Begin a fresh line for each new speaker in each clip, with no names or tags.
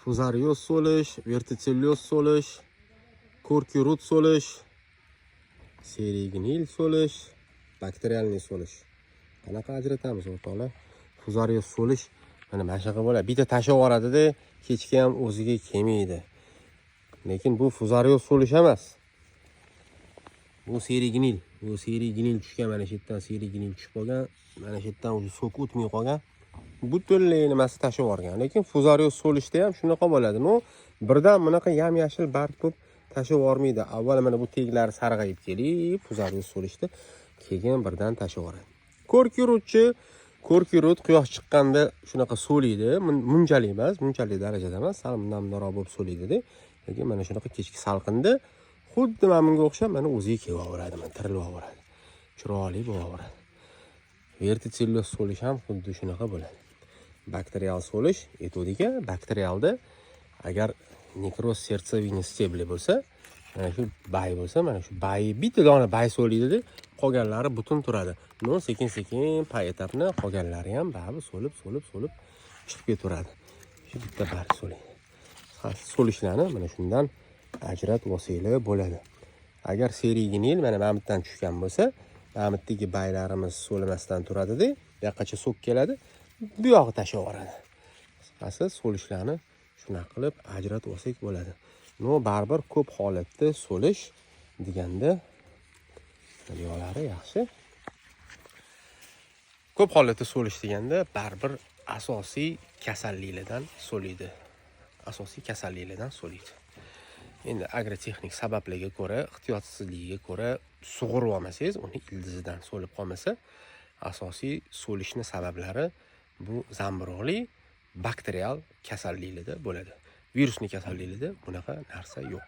Fuzarioz so'lish, vertitselyoz so'lish, корки рут so'lish, серый гниль so'lish, бактериальный so'lish. Qanaqa ajratamiz, o'rtoqlar? Fuzarioz so'lish mana shunaqa bo'ladi. Bitta tashlab yuboradida, kechga ham o'ziga kelmaydi. Lekin bu fuzarioz so'lish emas. Bu серый гниль. Bu серый гниль tushgan, mana shu yerdan серый гниль tushib qolgan. Mana shu yerdan уже сок o'tmay qolgan. Butunlay nimasi tashlab yuborgan. Lekin fuzarioz so'lishda ham shunaqa bo'ladi. Но, birdan bunaqa yam-yashil barg bo'lib tashlab yubormaydi. Avval mana bu teglari sarg'ayib kelib, fuzarioz so'lishda, keyin birdan tashlab yuboradi. Корки рут chi, корки рут quyosh chiqqanda shunaqa so'liydi. Bunchalik emas, bunchalik darajada emas, sal bundan bundoqroq bo'lib so'liydi-da. Lekin mana shunaqa kechki salqinda xuddi mana bunga o'xshab mana o'ziga kelaveradi, mana tirilaveradi. Chiroyli bo'laveradi. Vertitselyoz so'lish ham xuddi shunaqa bo'ladi. Bakterial so'lish aytuvdik-a, bakterialda agar некроз сердцевины стебля bo'lsa, mana shu bay bo'lsa, mana shu bay, bitta dona bay so'liydi, qolganlari butun turadi. Но, sekin-sekin поэтапно qolganlari ham baribir so'lib, so'lib, so'lib chiqib ketaveradi. Shu bitta barg so'liydi. So'lishlarni mana shundan ajratib olsanglar bo'ladi. Agar серый гниль mana bu yerdan tushgan bo'lsa, mana bu yerdagi baylarimiz so'limasdan turadida, bu yoqqacha сок keladi, bu yog'i tashlab yuboradi. Qisqasi, so'lishlarni shunaqa qilib ajratib olsak bo'ladi. Но, baribir ko'p holatda so'lish deganda bu yoqlari yaxshi. Ko'p holatda so'lish deganda baribir asosiy kasalliklardan so'liydi. Asosiy kasalliklardan so'liydi. Endi agrotexnik sabablarga ko'ra, ehtiyotsizligiga ko'ra sug'urib olmasangiz, uni ildizidan so'lib qolmasa, asosiy so'lishni sabablari bu zamburug'li, bakterial kasalliklarda bo'ladi. Virusli kasalliklarda bunaqa narsa yo'q.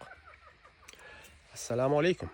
Assalomu alaykum.